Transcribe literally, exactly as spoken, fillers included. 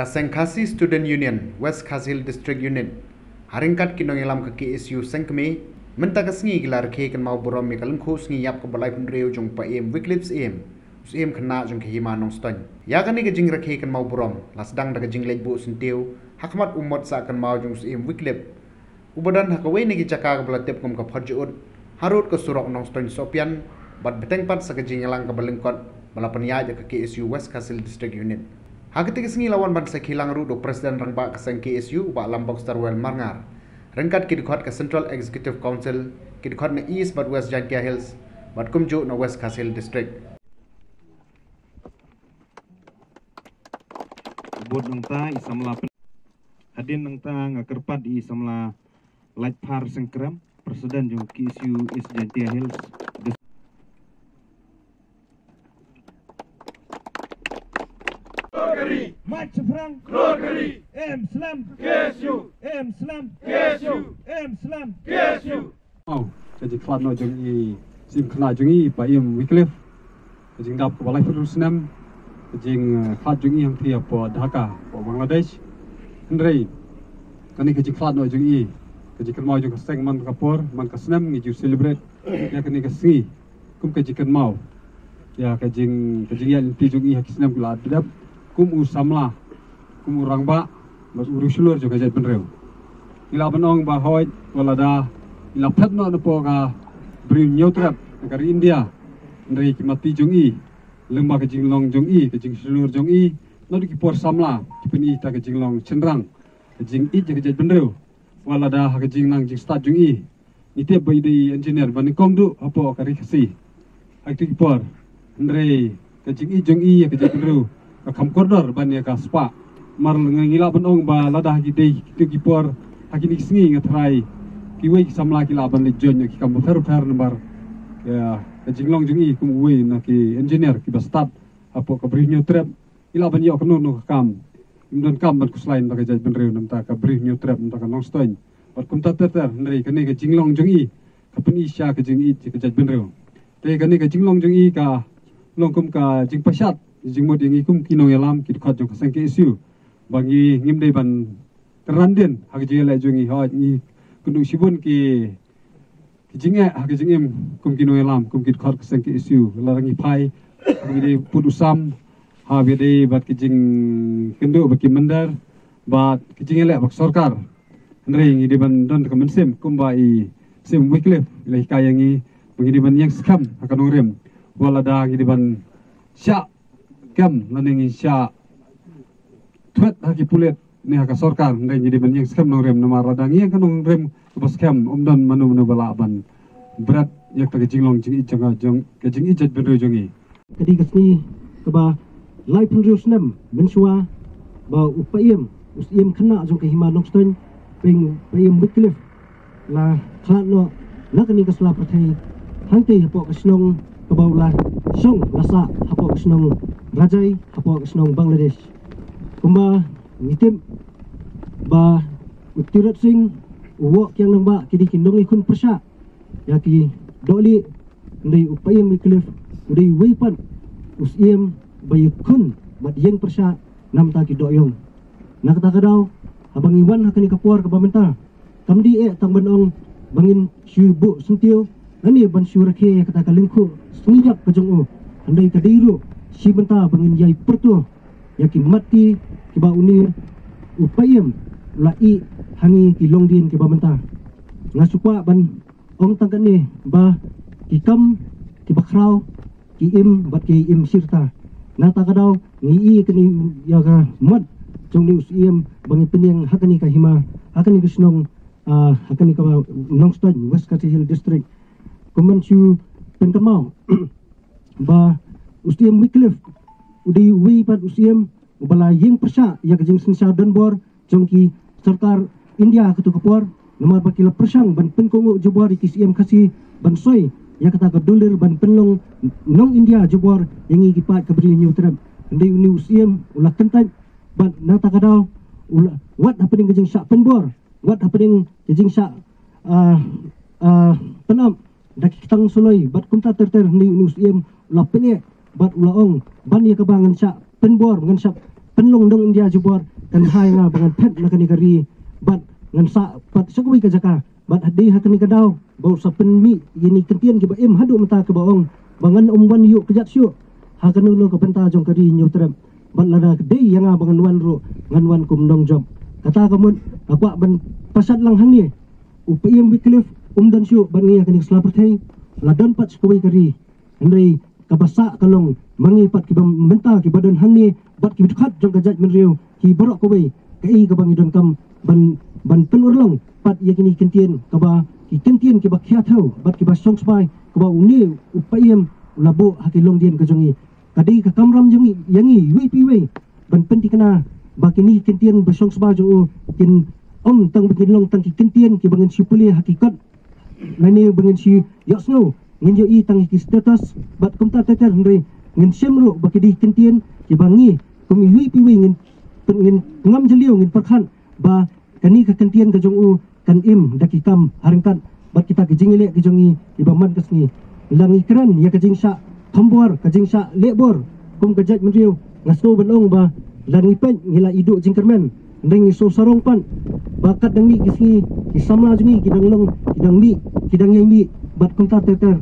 Ka Seng Khasi Student Union West Khasi Hills District Unit, ha ryngkat ki nongïalam ka K S U Seng Kmie, mynta ka sngi ki la rakhe kynmaw burom ïa ka lyngkhuh sngi ïap kaba laiphew hynriew jong u Paiem Wycliffe Syiem, u Syiem khynnah jong ka Hima Nongstoiñ. Ïa kane ka jingrakhe kynmaw burom la sdang da ka jingleit buh syntiew ha khmat u mot sah kynmaw jong u Syiem Wycliffe, uba don ha kawei na ki jaka kaba la tip kum ka Photjaud, harud ka surok Nongstoiñ Sohpian, bad bteng pat sa ka jingïalang kaba lyngkot ba la pynïaid da ka K S U West Khasi Hills District Unit. Ha katei ka sngi la wan ban sakhi lang ruh da u President Rangbah ka seng K S U, u Bah Lambokstarwell Marngar, ryngkat ki dkhot ka Central Executive Council, ki dkhot na East bad West Jaintia Hills, bad kumjuh na West Khasi Hills District. Bud nangta i samla pen-, hadien nangta nga kyrpad i samla Laitphar Sengkrem, President jong K S U East Jaintia Hills. Rotary. March Frank. Rotary. Em Slam. K S U. Em Slam. K S U. Em Slam. K S U. Aw, ka jingkhlad noh jong i, Syiem khynnah jong i, Paiem Wycliffe. Ka jingdap kaba laiphew snem, ka jingkhlad jong i hangtei hapoh Dhaka, hapoh Bangladesh. Hynrei kane ka jingkhlad noh jong i, ka jingkynmaw jong ka seng man ka por, man ka snem, ngi ju celebrate ïa kane ka sngi kum ka jingkynmaw ïa ka jing, ka jingïaid lynti jong i ha ki snem ki la dep, kum u samla, kum u rangbah, bad u riewshlur jong ka jaitbynriew. Ngi lah ban ong ba hooid, wat lada ngi la phet noh napoh ka Bri Hynñiewtrep na ka ri India, hynrei ki matti jong i, lyngba ka jinglong jong i, ka jingshlur jong i, naduh ki por samla ki pyni ïa ka jinglong shynrang, ka jingïeit ïa ka jaitbynriew. Wat lada ha ka jingnang jingstad jong i, ngi tip ba i dei engineer ba nyngkong duh hapoh ka ri Khasi ha kito ki por. Hynrei ka jingïeit jong i ïa ka jaitbynriew ka kham kordor ban ïa ka spah. Namar ngi lah ban ong ba lada ha ki dei kito ki por, ha kine ki sngi nga tharai kiwei ki samla ki lah ban leit join ïa ki kam bapher bapher namar ka jinglong jong i kum uwei na ki engineer kiba stad hapoh ka Bri Hynñiewtrep. I lah ban ïoh kano kano ka kam. Im don kam ban khuslai na ka jaitbynriew, na bynta ka Bri Hynñiewtrep, na bynta ka Nongstoiñ, bad kumta ter ter. Hynrei kane ka jinglong jong i ka pyni sha ka jingïeit ka jaitbynriew. Te kane ka jinglong jong i ka long kum ka jingpashat jingmut ïa ngi kum ki nongïalam, ki dkhot jong ka seng K S U, ba ngi ngim dei ban kyrandien ha ka jingïaleh jong i. Hooid, ngi kynduh shibun ki ki jingeh ha ka jingim kum ki nongïalam, kum ki dkhot ka seng K S U. Lada ngi phai, ha kaba dei pud u sam, ha kaba dei bad ki jingkynduh bad ki mynder, bad ki jingïaleh bad ka sorkar. Hynrei ngi dei ban don ka mynsiem kumba i Syiem Wycliffe i la hikai ïa ngi, ba ngi dei ban ïeng skhem ha ka nongrim. Wat lada ngi dei ban shah kem lane ngi shah thwet ha ki pulit ne ha ka sorkar, hynrei ngi dei ban ïeng skhem nongrim, namar lada ngi ïeng ka nongrim kaba skhem, ym don mano mano ba lah ban bret ïa kata ka jinglong jingïeit jong, jong ka jingïeit jaitbynriew jong ngi. Ka dei ka sngi kaba laiphew hynriew snem mynshuwa ba u Paiem, u Syiem khynnah jong ka Hima Nongstoiñ, Paiem, Paiem Wycliffe, la khlad noh na kane ka sla pyrthei hangtei hapoh ka shnong kaba u la shong la sah, hapoh ka shnong Rajai, hapoh ka shnong Bangladesh. Kumba ngi tip ba u Tirot Sing, u Woh Kiang Nangbah, ki dei ki nongïakhun pyrshah ïa ki dohlieh, hynrei u Paiem Wycliffe u dei uwei pat u syiem ba ïakhun bad ïeng pyrshah na bynta ki dohïong. Na kata ka daw, haba ngi wan ha kane ka por kaba mynta, kam dei eh tang ban ong ba ngin shu buh syntiew lane ban shu rakhe ïa kata ka lyngkhuh sngi ïap ka jong u, hynrei ka dei ruh shi bynta ba ngin ïai pyrthuh ïa ki matti kiba une u Paiem u la ïeh ha ngi ki longdien kiba mynta. Nga shu kwah ban ong tang kane ba ki kam kiba khraw ki im bad ki im shirta. Na kata ka daw ngi ïohi kane ïa ka mot jong une u syiem ba ngi pynïeng ha kane ka hima, ha kane ka shnong, ah, ha kane ka Nongstoiñ, West Khasi Hills District. Kumban shu pynkynmaw ba u Syiem Wycliffe u dei uwei pat u syiem uba la ïeng pyrshah ïa ka jingsynshar donbor jong ki sorkar India ha kato ka por, namar ba ki la pyrshang ban pynkohnguh jubor ïa ki syiem Khasi ban soi ïa kata ka dulir ban pynlong nong India jubor ïa ngi ki paid ka Bri Hynñiewtrep. Hynrei une u syiem u la kyntait bad na kata ka daw u la, wat hapdeng ka jingshah pynbor, wat hapdeng ka jingshah, ah, ah, pynap da ki ktang suloi bad kumta ter ter, hynrei une u syiem u la pyneh bad u la ong, ban ïa kaba ngan shah pynbor, ngan shah pynlong nong India jubor kan bha ïa nga ba ngan phet na kane ka ri bad ngan sah pat sha kawei ka jaka. Bad hadien ha kane ka daw ba u sa pynmih ïa kine ki kyntien kiba im haduh mynta kiba ong ba ngan ym wan ïuh kjat shuh ha kano kano ka bynta jong ka ri Hynñiewtrep. Bad lada ka dei ïa nga ba ngan wan ruh ngan wan kum nongjop. Kata ka mut nga kwah ban pashat lang hangne, u Paiem Wycliffe um don shuh bad ngi ha kane ka sla pyrthei, la don pat sha kawei ka ri. Hynrei kaba sah ka long ma ngi pat kiba mynta kiba don hangne bad kiba dkhot jong ka jaitbynriew, ki baroh kawei, kaei kaba ngi donkam ban ban pynurlong pat ïa kine ki kyntien, kaba ki kyntien kiba khia thew bad kiba shong sbai kaba une u Paiem u la buh ha ki longdien ka jong ngi. Ka dei ka kamram jong ngi ïa ngi iwei pa iwei ban pynthikna ba kine ki kyntien ba shong sbai jong u kin ym tang ba kin long tang ki kyntien kiba ngin shu pule ha ki kot lane ba ngin shu ïohsngew, ngin ïohi tang ki status bad kumta ter ter, hynrei ngin shem ruh ba ki dei ki kyntien kiba ngi kum iwei pa iwei ngin ngin ngam jylliew ngin pyrkhat ba kane ka kyntien ka jong u kan im da ki kam ha ryngkat bad kita ki jingïaleh ki jong ngi kiba man ka sngi. La ngi kren ïa ka jingshah thombor, ka jingshah lehbor kum ka jaitbynriew, nga sngew ban ong ba la ngi peit ngi la iduh jingkyrmen, hynrei ngi sngew sarong pat ba kat dang mih ki sngi, ki samla jong ngi ki dang long, ki dang mih, ki dang ïai mih bad kumta ter ter.